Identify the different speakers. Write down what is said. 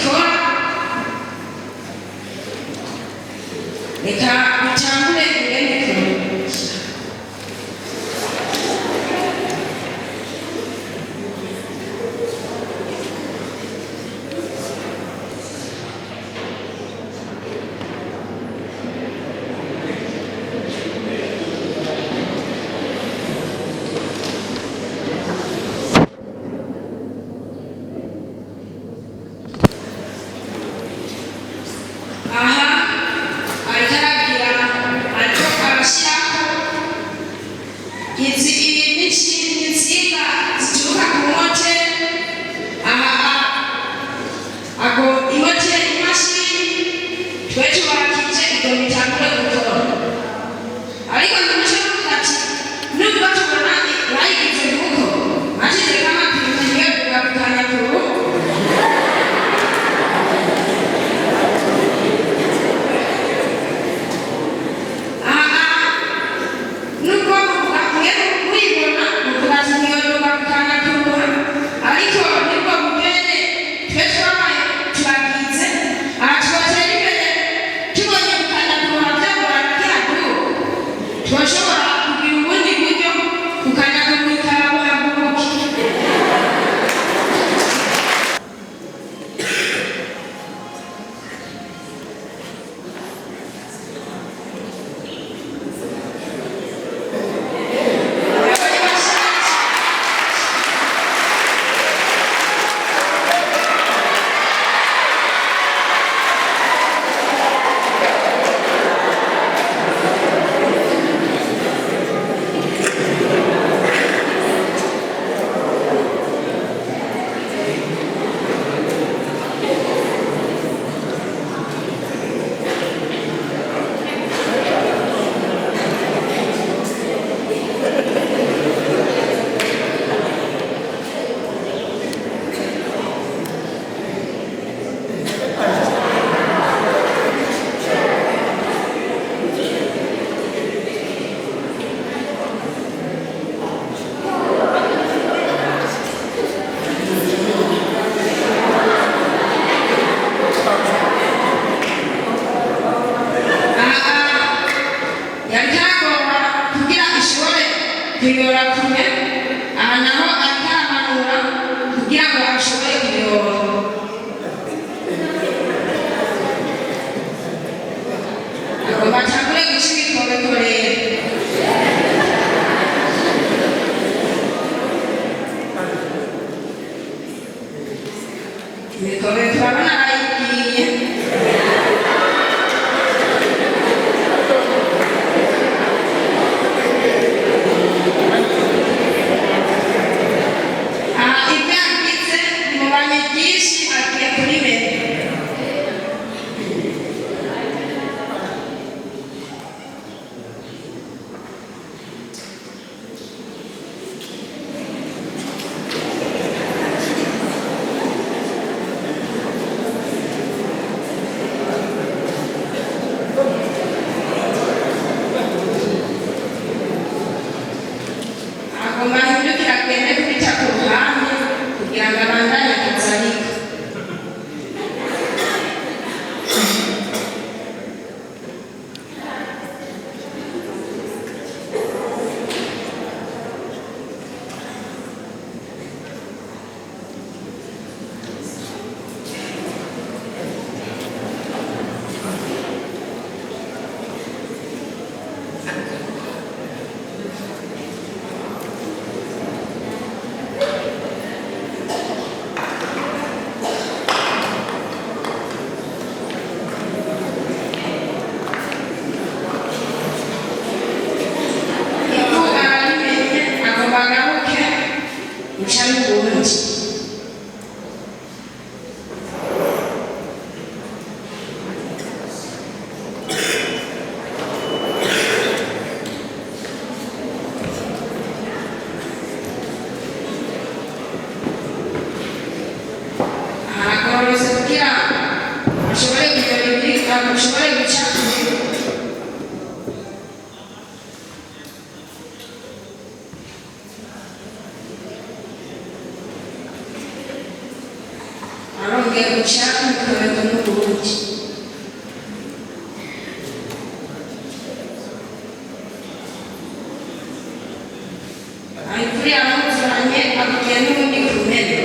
Speaker 1: ikora. Reka dutangure ingene ikora. Aha ariko aragira, ariko arashyirako izi insinga zituruka ku moteri. Aha ago imoteri, imashini twe tubakije ngo bitangure gukora, ariko ntimuce muvuga ati nubwo tubona bayigize kuko bashyizeko amapine niyo kugabukanya ku ruhu. Aha nubwo mwe muyibona muvuga ati mwiyodoka kukanya kuruha, ariko nibwo buryo nyene twe twabaye turagize. Aha twotera imbere, tubonye gukanda kuruha byagorana kihaduka, twoshobora kugira ubundi buryo kukanda kuruha ikarabuhaguruke. Abari bashasha. Aha yariko aragomba kugira ishobore kuyora kure. Aha naho ariko aramanura kugira ngo ashobore kuyora. Agomba atangure guca imikobeko rero. Imikobeko urabona arayigiye. Aha ibyo yagize bimubanye byinshi, agiye kubimena. Agomba ahindukira agende kubica ku ruhande kugira ngo abandanye akazi ariko. Ivu ararimenye, agomba agaruke guca n'ubundi. Aragororotse kugira ashobore kuyora ibiri, ashobore guca kure. Arongeye guca umukomeko n'ubundi. Arikuri aramuzanye agiye n'ubundi kumena.